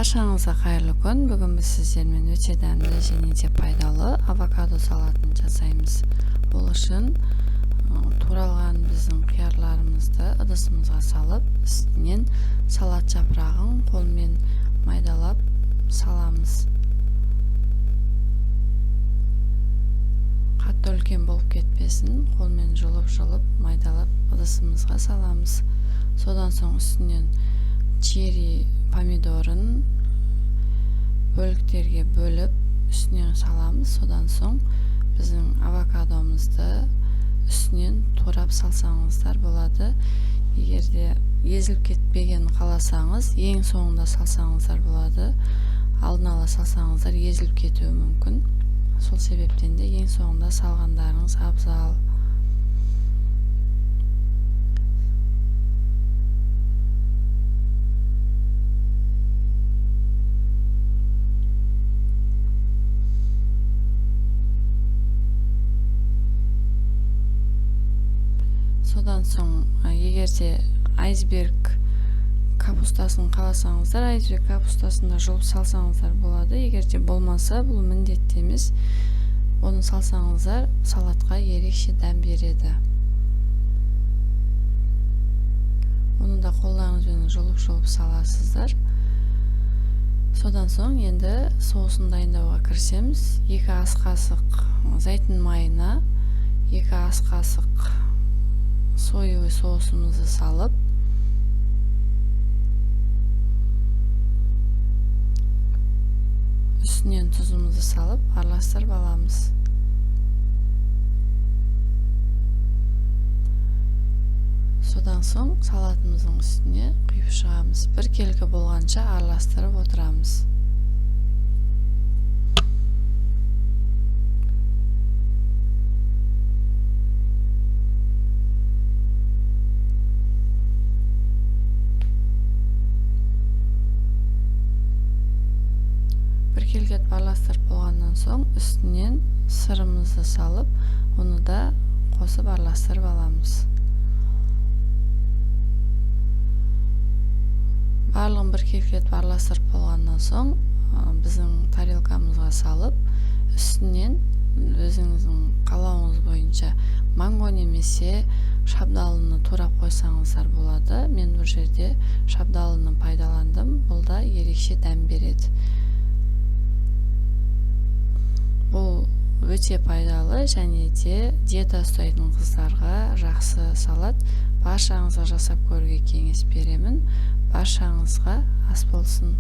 Баршаңызға қайырлы күн. Бүгін біз сіздермен өте дәмді және де пайдалы авокадо салатын жасаймыз. Ол үшін туралған біздің қиярларымызды ыдысымызға салып, үстінен салат жапырағын қолмен майдалап саламыз. Қатты үлкен болып кетпесін, қолмен жұлып-жұлып майдалап ыдысымызға саламыз. Содан соң үстінен черри помидорын бөліктерге бөліп үстінен саламыз. Содан соң біздің авокадомызды үстінен турап салсаңыздар болады. Егер де езіліп кетпегенін қаласаңыз, ең соңында салсаңыздар болады. Алдын ала салсаңыздар езіліп кетуі мүмкін. Сол себептен де ең соңында салғандарыңыз абзал. Содан соң, егер де айсберг капустасын қаласаңыздар, айсберг капустасын да жұлып салсаңыздар болады. Егер де болмаса, бұл міндетті емес. Оны салсаңыздар, салатқа ерекше дәм береді. Оны да қолдарыңызбен жұлып-жұлып саласыздар. Содан соң енді соусын дайындауға кірісеміз. 2 ас қасық зәйтүн майына, 2 ас қасық соевый соусымызды салып, үстінен тұзымызды салып араластырып аламыз. Содан соң салатымыздың үстіне құйып шығамыз. Біркелкі болғанша араластырып отырамыз. Біркелкі етіп араластырып болғаннан соң үстінен сырымызды салып, оны да қосып араластырып аламыз. Барлығын біркелкі етіп араластырып болғаннан соң біздің тарелкамызға салып, үстінен өзіңіздің қалауыңыз бойынша манго немесе шабдалыны турап қойсаңыздар болады. Мен бұл жерде шабдалыны пайдаландым. Бұл да ерекше дәм береді. Бұл өте пайдалы және де диета ұстайтын қыздарға жақсы салат. Баршаңызға жасап көруге кеңес беремін. Баршаңызға ас болсын.